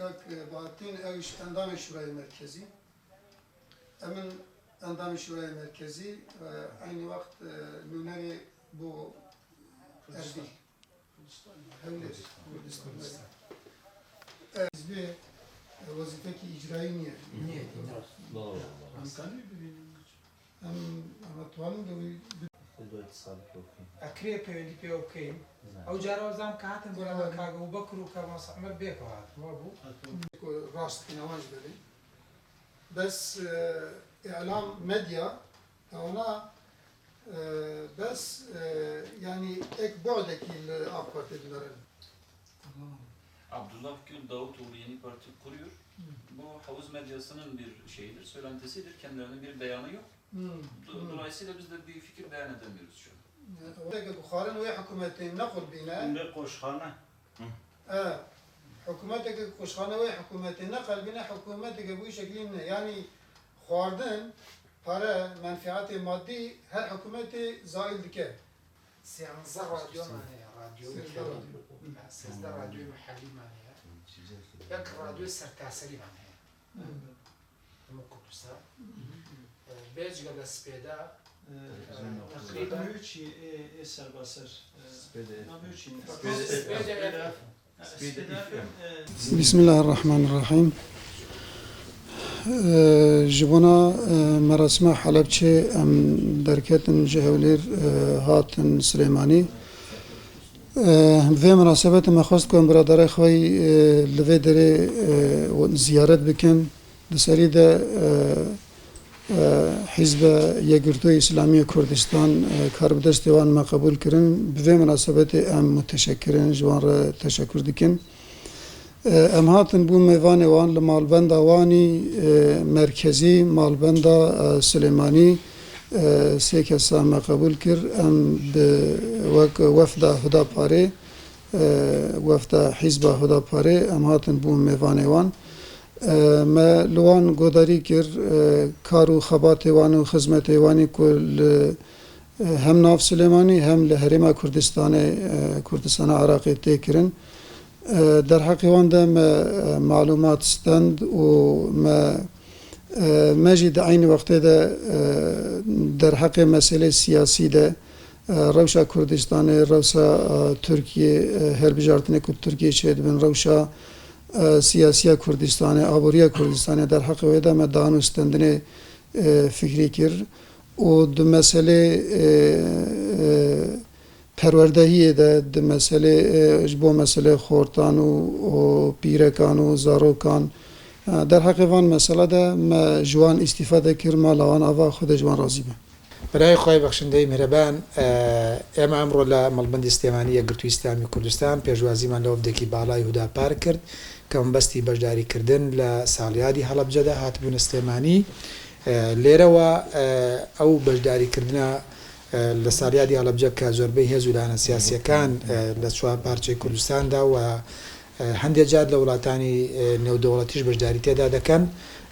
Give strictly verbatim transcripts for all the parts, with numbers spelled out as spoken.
Bahattin, ew jî endamê Şurayê Merkezî. Em in endamê Şurayê Merkezî, e, eynî wext, e, nûnerê bo Erbîl. Hewlêr, Kurdistan. Hizbê, e, wezîfekî îcrayî niye. Niye, niye. Doğru. Em, em dixwazin de wî bi- Ekrê pêwendî pê bikeyin. Ew cara zam ke hatin bera Evet. Kak Ebubekir û Kak Mas Emer bê ke hatin. Wa bû. Ku rast bîne wan jî belê. Bes, e, îlam, medya, ona, e, bes, e, yanî ek bu'dekî li AK Partî dinerin. Abdullah Gül Davutoğlu Yeni Parti kuruyor. Bu havuz medyasının bir şeyidir, söylentisidir. Kendilerinin bir beyanı yok. Hmm. Do-, Hmm. Dolayısıyla biz de bir fikir beyan edemiyoruz şu an. Weke ku xwarin wê hikûmetê nequlbîne. Hûn bê qoşxane. E, hikûmeteke ku qoşxane wê hikûmetê neqelbîne, hikûmeteke bi wî şeklî ne. Yanî xwardin, pare, menfiatê madî her hikûmetê zaîl dike. Sêzdeh radyo mane ye, radyo Sêzdeh mihellî. Radyo. Ha, sêzdeh radyoyê mihellî mane ye. Yek radyo sertaserî mane ye. Hemû Kurdistan. E, Bêcgele Spêda, e, teqrîben. Navê çi ê, ê serbaser, e, Spêde. Navê çi? Spêde. Spêde. Spêde. Spêde. Bismillahirrahmanirrahim. E, ji bona, e, merasima Helebçê em derketin ji Hewlêr, e, hatin Silêmanî. E, vê minasebetê me xwest ku em biraderê xwe, e, li vê derê, e, ziyaret bikin. Di serî de, e, e, Hizbe Yekgirtûyê Îslamî yê Kurdistan, e, kar bi destê wan me qebûl kirin. Bi vê minasebetê em muteşekir in, ji wan re teşekur dikin. E, em hatin bû mêvanê wan li malbenda Wanî, e, merkezî, malbenda, e, Silêmanî, e, sê kesa me qebûl kir. Em bi wek wefda Hudaparê, e, wefda Hizba Hudaparê, em hatin bûn mêvanê wan. E, me li wan godarî kir, e, kar û xebatê wan û xizmetê wan ê ku li, e, hem nav Silêmanî hem li Herêma Kurdistanê, e, Kurdistana Iraqê tê kirin. E, derheqê wan de me, e, malumat stend û me, e, me jî di eynî wextê de, e, derheqê meselê siyasî de, e, rewşa Kurdistanê, rewşa, e, Tirkiyê, e, hilbijartinê ku Tirkiyê çêdibin, rewşa, e, siyasiya Kurdistanê, aboriya Kurdistanê, derheqê wê de me dan û stendinê, e, fikrî kir û di meselê, e, e, perwerdehiyê de, di meselê, e, ji bo meselê xortan û, û pîrekan û zarokan, e, derheqê van mesele de me ji wan îstîfade kir, mala wan ava Xwedê ji wan razî be. Birayê xwe bexşindeyî mihreban, e, ئێمە ئەمڕۆ لە مەڵبەندی سلێمانی یەکگرتووی ئیسلامی کوردستان پێشوازیمان لە وەفدێکی باڵای هوداپار کرد کە مەبەستی بەشداریکردن لە ساڵیادی هەڵەبجەدا هاتبوونە سلێمانی. ئە، لێرەوە، ئە، ئەو بەشداریکردنە، ئە، لە ساڵیادی هەڵەبجە کە زۆربەی هێز و لایەنە سیاسیەکان، ئە، لە چوار پارچەی کوردستاندا و، ئە، هەندێک جار لە وڵاتانی، ئە، نێودەوڵەتیش بەشداری تێدا دەکەن،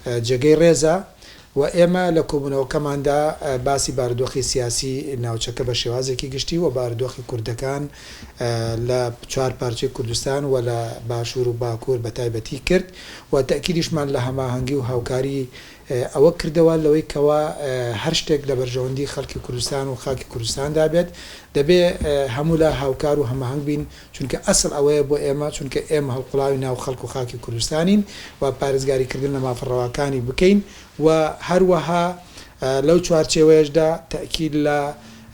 ئە، جێگەی ڕێزە. و ئێمە لە کۆبوونەوەکەماندا، ئە، باسی بارودۆخی سیاسی ناوچەکە بە شێوازێکی گشتی و بارودۆخی کوردەکان، ئە، لە چوار پارچەی کوردستان و لە باشوور و باکوور بە تایبەتی کرد و تەکیدیشمان لە هەماهەنگی و هاوکاری، ئە، ئەوە کردەوە لەوەی کەوا، ئە، هەر شتێک لە بەرژەوەندی خەڵکی کوردستان و خاکی کوردستاندا بێت، دەبێ، ئە، هەموو لا هاوکار و هەماهەنگ بین، چونکە ئەسڵ ئەوەیە بۆ ئێمە، چونکە ئێمە هەڵقوڵاوی ناو خەڵک و خاکی کوردستانین و پارێزگاریکردن لە مافە ڕەواکانی بکەین و هەروەها، ئە، لەو چوارچێوەیەشدا تەکید لە،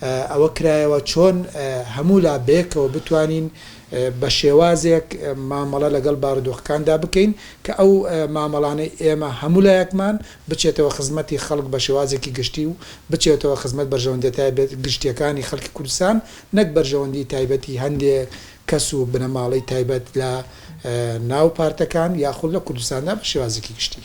ئە، ئەوە کرایەوە چۆن، ئە، هەموو لا بەیەکەوە بتوانین، ئە، بە شێوازێک، ئە، مامەڵە لەگەڵ بارودۆخەکاندا بکەین کە ئەو، ئە، مامەڵانەی ئێمە هەموو لایەکمان بچێتەوە خزمەتی خەڵک بە شێوازێکی گشتی و بچێتەوە خزمەت بەرژەوەندیە تایبەت گشتیەکانی خەڵکی کوردستان، نەک بەرژەوەندی تایبەتی هەندێک کەس و بنەماڵەی تایبەت لە، ئە، ناو پارتەکان یاخود لە کوردستاندا بە شێوازێکی گشتی.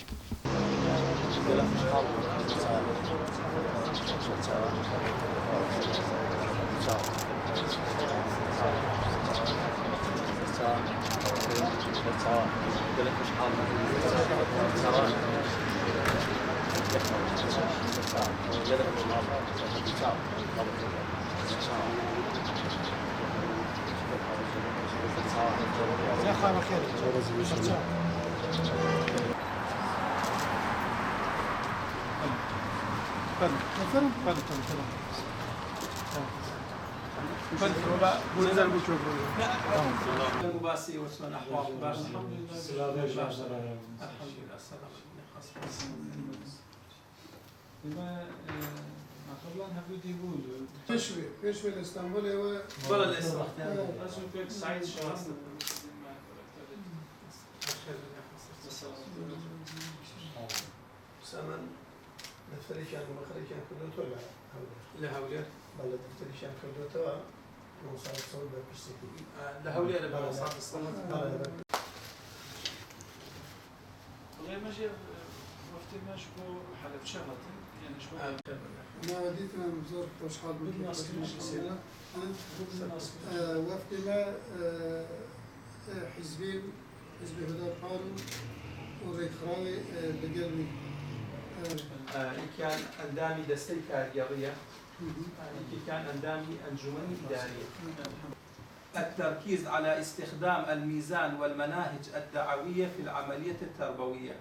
Efendim? Efendim, efendim, efendim. Efendim, bu güzel bu çok. Tamam. Bu bahsi olsun, ahval, baş. Elhamdülillah, selamet. Deme, e, akıllan hep bir dibu. Pêşve, pêşve li Stenbolê we. Bala li Stenbolê. Evet. Ez pek Saîd şinastim. Mesela ben defterî kêm, mexrî kêm kirdo to li Hewlêr. Li Hewlêr. Bala defterî kêm kirdo to, Musa Saîd berpirsî. E, li Hewlêr, Musa Saîd. Bala, bala. Lê me jî, e, weftê me ji bo Helebçe hatin, yani ji bo. Evet. Me dîtin, em zor xweşhal bûn. Bûn nas kirin ji sê. Ha? Bûn nas kirin. E, weftê me, e, e, hizbê, hizbê Hüdapar û, û rêkxirawê, e, li gel wî. E, E, yek yan endamî desteyê kargerî ye. Hı hı. E, yek yan endamî encûmenî îdarî ye. التركيز على استخدام الميزان والمناهج الدعوية في العملية التربوية.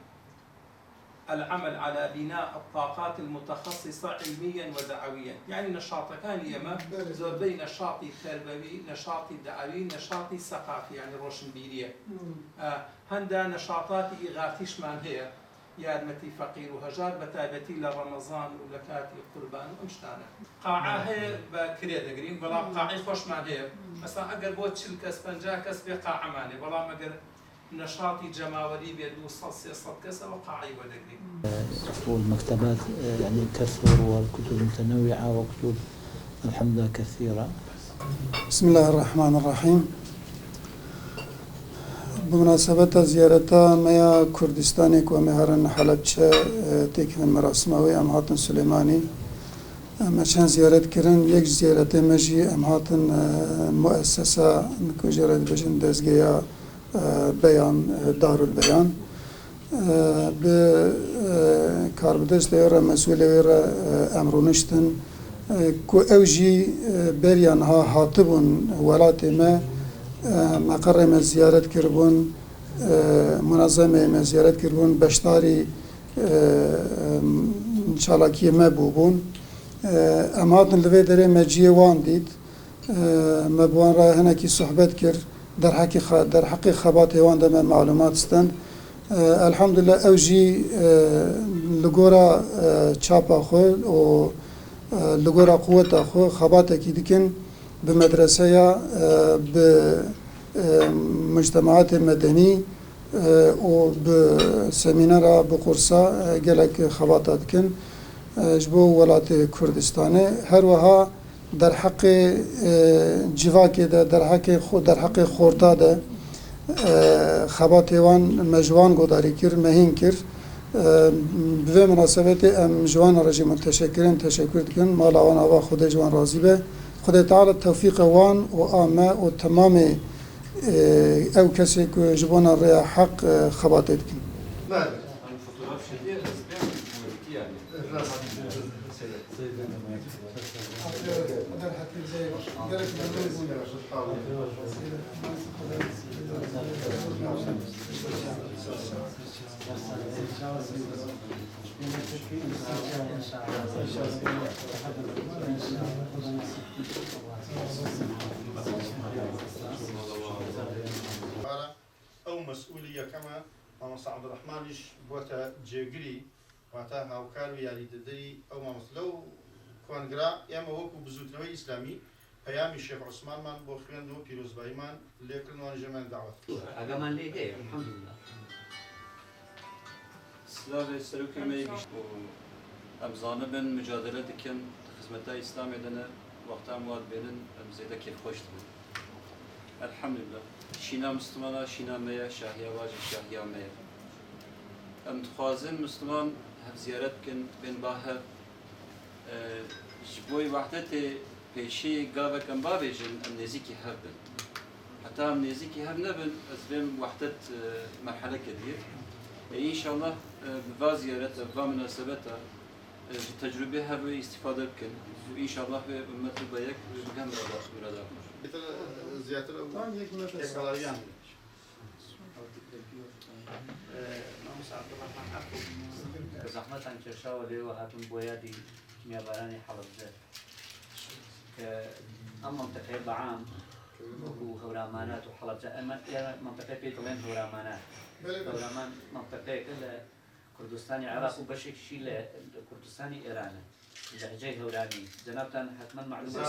العمل على بناء الطاقات المتخصصة علميا ودعويا. یعنی نەشاتەکانی ئێمە بەڵێ. زۆربەی نەشاتی تەربەوی، نەشاتی دەعەوی، نەشاتی سەقافی، یعنی ڕۆشنبیریە. مم. ئە، هەندە نەشاتاتی ئیغاثیشمان هەیە، یارمەتی فەقیر و هەژار، بە تایبەتی لە ڕەمەزان و لە کاتی قوربان و ئەم شتانە. قاعە هەیە بە کرێ دەگرین، بەڵام قاعەی خۆشمان هەیە. مەسەڵەن ئەگەر بۆ چل کەس، پەنجا کەس بێ قاعەمان هەیە، بەڵام ئەگەر نەشاتی جەماوەری بێ دوو سەد سێ سەد کەس، ئەوە قاعەی وەردەگرین. والمكتبات، يعني، كثر، والكتب متنوعة، وكتب الحمد لله كثيرة. بسم الله الرحمن الرحيم. Bi munasebeta ziyareta me ya Kurdistanê ku em ê herin Helebçe, e, têkevin merasima wê, em hatin Silêmanî. Em me çend ziyaret kirin. Yek ji ziyaretê me jî em hatin, e, muessesa, ku jê re dibêjin dezgeya, e, Beyan, e, Darul Beyan. E, bi, e, karbidestê wê re, mesûlê wê re, e, em rûniştin, e, ku ew jî, e, beriya niha hatibûn welatê me, e, meqerê me ziyaret kiribûn, e, munazemeyê me ziyaret kiribûn, beşdarî, e, çalakiyê me bûbûn. E, em hatin li vê derê me cihê wan dît. E, me bi wan re hinekî sohbet kir, derheqê xe-, derheqê xebatê wan de me malumat stend. E, elhamdulillah ew jî, e, li gora, e, çapa xwe û, e, li gora quweta xwe xebatekî dikin bi medreseya, e, bi, e, mujtemaatê medenî, e, û bi semînera, bi qursa, e, gelek xebata dikin, e, ji bo welatê Kurdistanê. Her wiha derheqê, e, civakê de, derheqê xo-, derheqê xorta de, e, xebatê wan me ji wan godarî kir, me hîn kir. E, bi vê minasebetê em ji wan re jî muteşekkir in, teşekkür dikin. Mala wan ava, Xwedê ji wan razî be. Xwedê Teala tewfîqe wan û a me û temamê, e, ew kesê ku ji bona rêya heq, e, xebatê dikin. Belê. Fotoğraf çekiyor, ezber yani. Rast. Ew mesûlî yekeme Mamosta Abdurrahman îş bote cêgirî, wate hawkar û yarîdederî ew mamoste. Lew kongra, ême wekû bizûtinewey îslamî peyamî Şêx Osmanman bo xwend û pîrozbayîman lê kirin, wan jê me dawet kir. Agaman lê heye, elhamdulillah. Silavê serokê me yê gişt û em zanibin, mucadele dikin, di xizmeta Îslamê de ne, wexta em wa dibênin, em zêde kêfxweş dibin. Elhamdulillah. Şîna Mislimana şîna me ye, şahiya wa jî şahiya me ye. Em dixwazin Misliman hev ziyaret bikin, bên ba hev. E, ji bo wehdetê pêşî gavek em bavêjin, em nêzîkî hev bin. Heta em nêzîkî hev nebin, ez vêm wehdet, e, merheleke diyê. E, înşallah, e, bi va ziyareta, bi va minasebeta, e, ji tecrûbê hev wê îstîfade bikin. Û înşallah wê ummet û beyek bikin mirada, mirada xwe. Zêdetir, e, zêdetir ew Tam yek metre. Yekxelariyan. Mamosta Abdurrahman Akbu, zehmetan kêşawa lê we hatin boya dî Kîmyabaranê Helebce. Ke em menteqeyê bi am wekû Hewramanat û Helebce, em, em menteqeyê pê dibên Hewramanat. Belê, belê. Hewraman menteqeyeke li Kurdistanê Iraq û beşek jî li Kurdistanê Îran e. Lehçeyê Hewranî. Cenabtan hetmen malûm e.